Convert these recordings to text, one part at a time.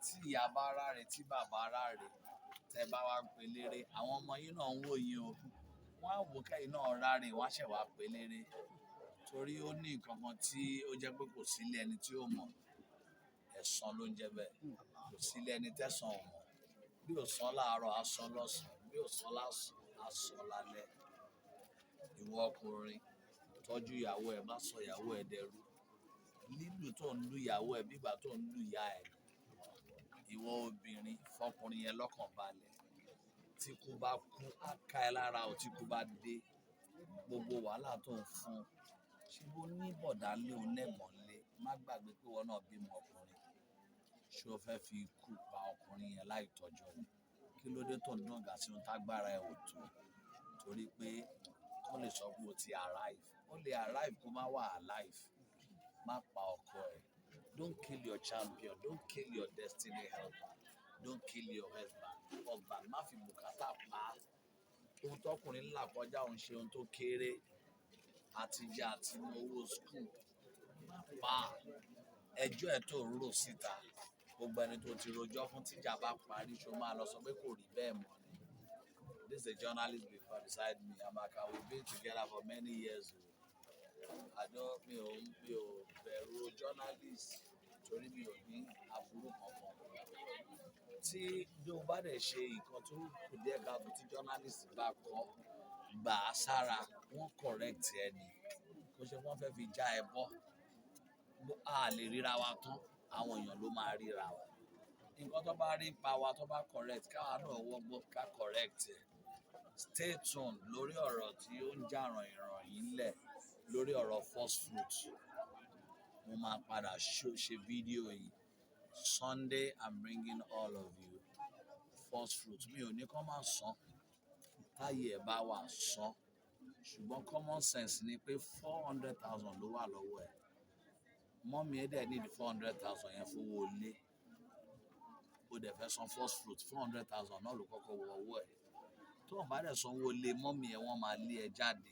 Tí ìyá bá ráre, tí bàbá ráre, tẹ bá wá ń pe léré, àwọn ọmọ yín náà ń wò yín o. Wọ́n á wò kẹ́yìn náà ráre, wọ́n á ṣẹ̀ wá pe léré. Torí ó ní nǹkan kan tí ó jẹ́ pé kò sí ilé ẹni tí ó mọ̀. Ẹ̀san ló ń jẹ bẹ́ẹ̀. Kò sí ilé ẹni tẹ́san ò mọ̀. Bí ò san láàárọ̀, á san lọ́sàn-án. Bí ò san lásán, á san lálẹ́. Ìwọ ọkùnrin, tọ́jú ìyàwó ẹ, má sọ ìyàwó ẹ dẹrú. Lílù tó ń lù ìyàwó ẹ bí ìgbà tó ń lù ìyá ẹ. Ìwọ obìnrin, fọkùnrin yẹn lọ́kàn balẹ̀. Tí kú bá kú, á ká ẹ lára o. Tí kú bá dé, gbogbo wàhálà tó ń fún un. Ṣé bó ní bọ̀dá lé o lẹ́gbọ̀n lé, má gbàgbé pé ìwọ náà bímọ ọkùnrin. Ṣé o fẹ́ fi ikú pa ọkùnrin yẹn láì tọ́jọ́ ni? Kí ló dé tó ń nàgà sí ohun tágbára ẹ ò tó? Torí pé kó lè sọ pé o ti arrive. Ó lè arrive kó má wà alive. Má pa ọkọ ẹ. Don't kill your champion. Don't kill your destiny helper. Don't kill your husband. Husband, má fi bùkátà pa á. Ohun tọkùnrin ńlá kọjá òun ṣe ohun tó kéré. Àtijẹ àti mú owó school. Má pa á. Ẹjọ́ ẹ tó ń rò síta. Gbogbo ẹni tó ti rojọ́ fún, tíjà bá parí, ṣó máa lọ sọ pé kò rí bẹ́ẹ̀ mọ́ ni? This is a journalist before beside me. Amaka, we've been together for many years o. I don't, mi ò bẹ̀rù journalist torí mi ò ní aburú kankan. Tí bí o bá dẹ̀ ṣe nǹkan tó kù díẹ̀ káàtó tí journalist bá kọ́, gbà á sára, wọ́n correct ẹ ni. Kó ṣe wọ́n fẹ́ fi já ẹ bọ́. A lè ríra wa tán, àwọn èèyàn ló máa ríra wa. Nǹkan tó bá rí pa wa tó bá correct, káwa náà wọ́gbọ́n ká correct ẹ̀. Stay tuned lórí ọ̀rọ̀ tí ó ń jà rànyìnrànyìn ńlẹ̀ lórí ọ̀rọ̀ first fruit. Mo máa padà ṣe fídíò yìí. Sunday, I'm bringing all of you first fruit. Mi ò ní kó má san. Táyé ẹ̀ bá wà, san. Ṣùgbọ́n common sense ni pé 400,000 ló wà lọ́wọ́ ẹ̀. Mummy ẹ̀ dẹ̀ need 400,000 yẹn fún owó ilé. Ó dẹ̀ fẹ́ san first fruit, 400,000 náà ló kọ́kọ́ wọ ọwọ́ ẹ̀. Tó o bá dẹ̀ san owó ilé mummy ẹ̀, wọ́n máa lé ẹ jáde.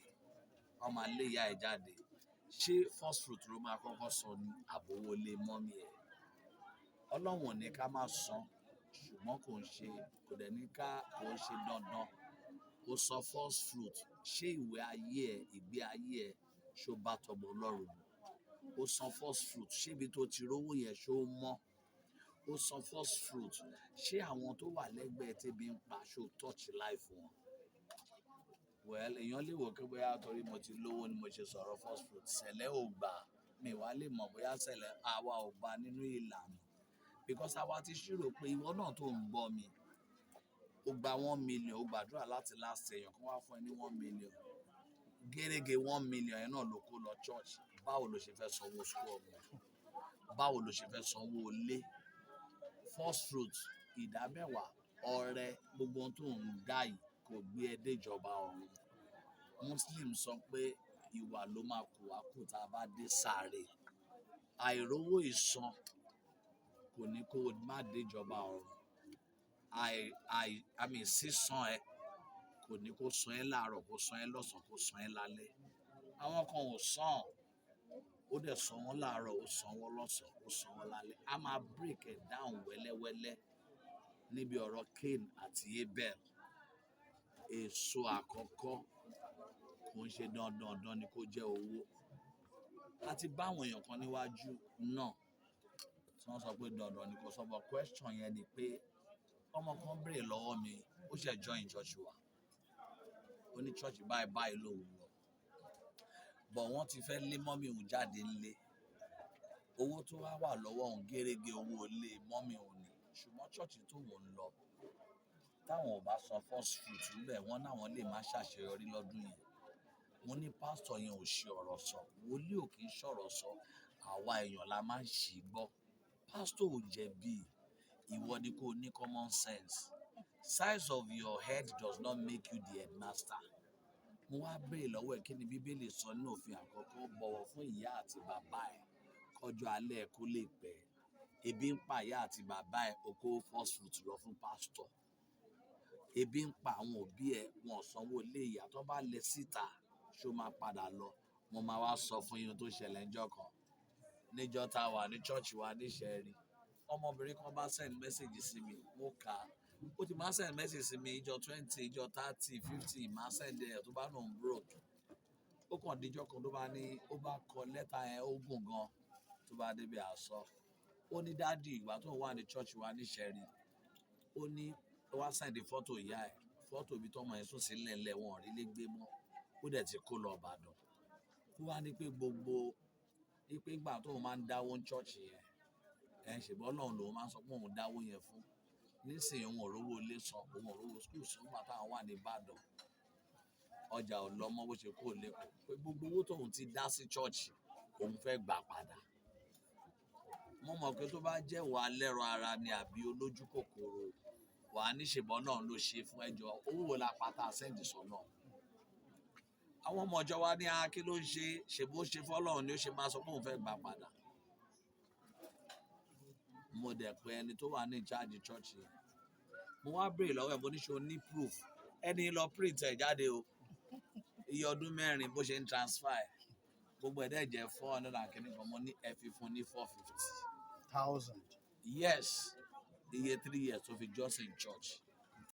Wọ́n máa lé ìyá ẹ jáde. Ṣé first fruit ló máa kọ́kọ́ san ní àbí owó ilé mummy ẹ̀? Ọlọ́run ò ní ká má san, ṣùgbọ́n kò ń ṣe, kò dẹ̀ ní ká, kò ń ṣe dandan. Ó san first fruit, ṣé ìwé ayé ẹ, ìgbé ayé ẹ, ṣó bá tọmọ Ọlọ́run mu? Ó san first fruit, ṣé ibi tó ti rówó yẹn ṣó mọ́? Ó san first fruit, ṣé àwọn tó wà lẹ́gbẹ̀ẹ́ tẹ́bi ń pa, ṣó touch life wọn? Well, èèyàn lè wò pé bóyá torí mo ti lówó ni mo ṣe sọ̀rọ̀ first fruit. Sẹ̀lẹ̀ ò gbà, mi wá lè mọ̀ bóyá sẹ̀lẹ̀ àwa ò bá nínú ìlànà. Because àwa ti ṣírò pé ìwọ náà tó ń gbọ́ mi, ó gba 1 million, ó gbàdúrà láti last year, èèyàn kan wá fún ẹ ní 1 million. Gẹ́rẹ́gẹ́ 1 million yẹn náà ló kó lọ church. Báwo lo ṣe fẹ́ sanwó school ọmọ? Báwo lo ṣe fẹ́ sanwó ilé? First fruit, ìdámẹ́wàá, ọrẹ, gbogbo ohun tó ń dá yìí kò gbé ẹ dé ìjọba ọ̀run. Muslim sọ pé ìwà ló máa kù wá kù tá a bá dé sáré. Àìrówó ìsan kò ní kó o má dé ìjọba ọ̀run. Àì àì I mean, sísan ẹ kò ní kó san ẹ́ láàárọ̀, kó san ẹ́ lọ́sàn-án, kó san ẹ́ lálẹ́. Àwọn kan ò san, ó dẹ̀ san wọ́n láàárọ̀, ó san wọ́n lọ́sàn-án, ó san wọ́n lálẹ́. A máa break ẹ̀ down wẹ́lẹ́wẹ́lẹ́ níbi ọ̀rọ̀ Cain àti Abel. Èso àkọ́kọ́ kò ń ṣe dandan dandan ni kó jẹ́ owó. A ti bá àwọn èèyàn kan níwájú náà tí wọ́n sọ pé dandan ni kò sọ, but question yẹn ni pé ọmọ kan béèrè lọ́wọ́ mi, ó ṣẹ̀ join church wa. Ó ní church báyìí báyìí lòun lọ. But wọ́n ti fẹ́ lé mummy òun jáde nílé. Owó tó wá wà lọ́wọ́ òun, gẹ́rẹ́gẹ́ owó ilé mummy òun ni. Ṣùgbọ́n church tó òun ń lọ, táwọn ò bá san first fruit níbẹ̀, wọ́n náwọn lè má ṣàṣeyọrí lọ́dún yẹn. Mo ní pastor yẹn ò ṣe ọ̀rọ̀ sọ. Wòlíì ò kí ń ṣọ̀rọ̀ sọ. Àwa èèyàn la máa ń ṣì gbọ́. Pastor ò jẹ̀bi. Ìwọ ni kó ní common sense. Size of your head does not make you the headmaster. Mo wá béèrè lọ́wọ́ ẹ̀, kí ni Bíbélì sọ nínú òfin àkọ́kọ́? Bọ̀wọ̀ fún ìyá àti bàbá ẹ kọjọ́ alẹ́ ẹ kó lè pẹ́. Ebi ń pa ìyá àti bàbá ẹ, o kó first fruit lọ fún pastor. Ebi ń pa àwọn òbí ẹ, wọn ò sanwó ilé ìyá, tó bá lẹ síta, ṣó máa padà lọ? Mo máa wá sọ fún yín ohun tó ṣẹlẹ̀ níjọ́ kan. Níjọ́ tá a wà ní church wa ní Ìṣẹ̀rí. Ọmọbìnrin kan bá send message sí mi, mo kà á. Ó ti máa send message sí mi ìjọ 20, ìjọ 30, 50, máa send ẹ̀ tó bá nù ń broke. Ó kàn díjọ́ kan tó bá ní, ó bá kọ lẹ́tà yẹn, ó gùn gan. Tó bá débi àsọ, ó ní, "Daddy, ìgbà tó wà ní church wa ní Ṣẹ̀rí," ó ní, ó wá send fọ́tò ìyá ẹ̀, fọ́tò ibi tọ́mọ yẹn sùn sí lẹ́lẹ̀, wọn ò rí lé gbé mọ́, ó dẹ̀ ti kó lọ Ìbàdàn. Ó wá ní pé gbogbo ní pé ìgbà tóun máa ń dáwó ní church yẹn, ẹ̀ ṣèbọ́ Ọlọ́run lòun máa ń sọ pé òun dáwó yẹn fún. Nísìnyí, òun ò rówó ilé san, òun ò rówó school san. Nígbà táwọn wà ní Ìbàdàn, ọjà ò lọ mọ́ bó ṣe kó lẹ́kọ̀ọ́, pé gbogbo owó tóun ti dá sí church, òun fẹ́ gbà padà. Mo mọ̀ pé tó bá jẹ́ wà lẹ́rọ ara ni àbí olójú kòkòrò, wà á níṣèbọ́ náà ló ṣe fún ẹjọ́. Owó wo la pátá send sọ́nà? Àwọn ọmọ ọjọ́ wa ní a kí ló ń ṣe? Ṣèbó ṣe fọ́lọ́run ni ó ṣe máa sọ pé òun fẹ́ gbà padà? Mo dẹ̀ pé ẹni tó wà ní ìcháàjì church yẹn. Mo wá béèrè lọ́wọ́ ẹ̀, mo ní, ṣe o ní proof? Ẹni lọ print ẹ̀ jáde o, iye ọdún 4 bó ṣe ń transfer ẹ̀, gbogbo ẹ̀ dẹ̀ jẹ́ 400 and kìíní kan. Mo ní ẹ fi fún ní 450 thousand. Yes, iye 3 years tó fi jọ́sìn church.